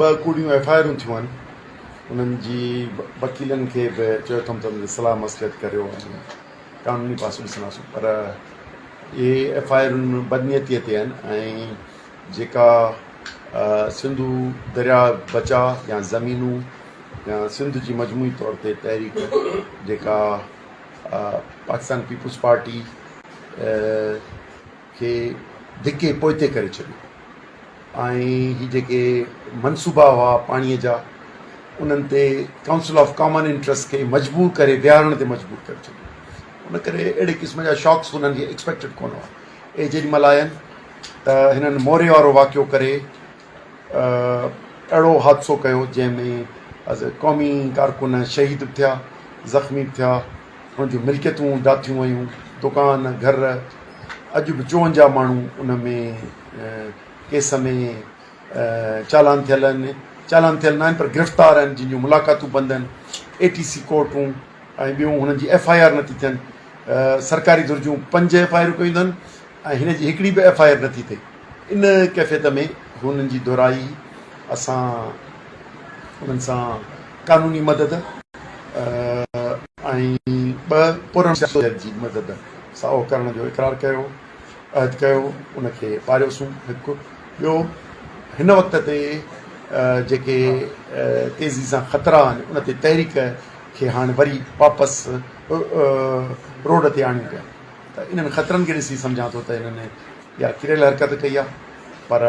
ٻه ڪوڙيون F I آرون ٿيون آهن انهن جي وڪيلن کي به چيو اٿم ته انهن کي صلاح مصلحت ڪريو ۽ قانوني پاسو ڏسنداسون پر اهي ايف I آرون بدنيتي تي آهن ۽ جيڪا سنڌو درياء بچاء يا زمينون يا سنڌ جي مجموعي طور تي تحريڪ جيڪا پاڪستان پيپلز پارٽي کي ڌڪي پوئتي ڪري ڇڏيو ۽ هي جيڪي منصوبا هئا پاڻي جا انهن تي ڪائونسل آف ڪامن انٽرسٽ کي مجبور ڪري ويهارڻ تي مجبور ڪري ڇڏيو. ان ڪري اهڙي قسم جا شاڪس انهن کي ايڪسپيڪٽيڊ ڪونه هئا. اهي جيڏي مهل آيا آهن ته هنن موري وارو واقعو ڪري اهڙو حادثو ڪيو جنهن ۾ قومي ڪارڪن شهيد به ٿيا، زخمي به ٿيا، انهن جون ملڪيتون ڊاٿيون ويون، دڪان، گهر، اڄ به 54 ماڻهو ان ۾ ڪيس ۾ چالان ٿيل آهن، چالان ٿيل ناهن پر گرفتار آهن جن جون ملاقاتون بند آهن، اي ٽي سي ڪورٽون ۽ ٻيون هنن جي ايف I R نٿي ٿين، سرڪاري ڌر جون پنج ايف I آرون ڪيون اٿن ۽ هن جي هڪڙي به ايف I R نٿي ٿئي، ان ڪيفيت ۾ هنن جي دهرائي اسان انهن سان قانوني مدد ۽ ٻه پرامن جدوجهد جي مدد سان اهو ڪرڻ جو اقرار ڪيو، عهد ڪيو، ان کي پاريوسون. هڪ ٻيو هن وقت تي جيڪي تيزي سان خطرا آهن ان تي تحريڪ کي هاڻ وري واپس روڊ تي آڻيون پيا ته انهن خطرن کي ڏسي سمجهان ٿو ته انهن اها ڪريل حرڪت ڪئي آهي پر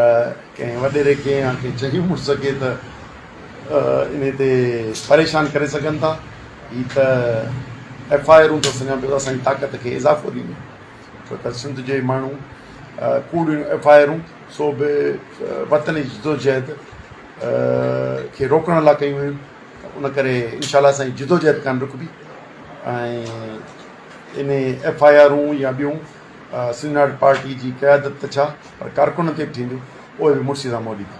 ڪنهن وڏيري کي يا ڪنهن چڱي مڙس کي ته انهي تي پريشان ڪري سگهن ٿا. هي ته ايف I آرون ته سمجهان پيو ته اسان جي طاقت کي اضافو ڏينديون ڇو ته سنڌ جي ماڻهو ڪوڙيون ايف I آرون سو به وطن جي جدوجهد کي روڪڻ لاء ڪيون ويون ان ڪري انشاء الله اسان جي جدوجهد ڪانه رڪبي ۽ انهي ايف I آرون يا ٻيون سنڌ يونائيٽڊ پارٽي جي قيادت ته ڇا پر ڪارڪنن تي به ٿينديون اهي به مڙسي سان منهن ڏيندا.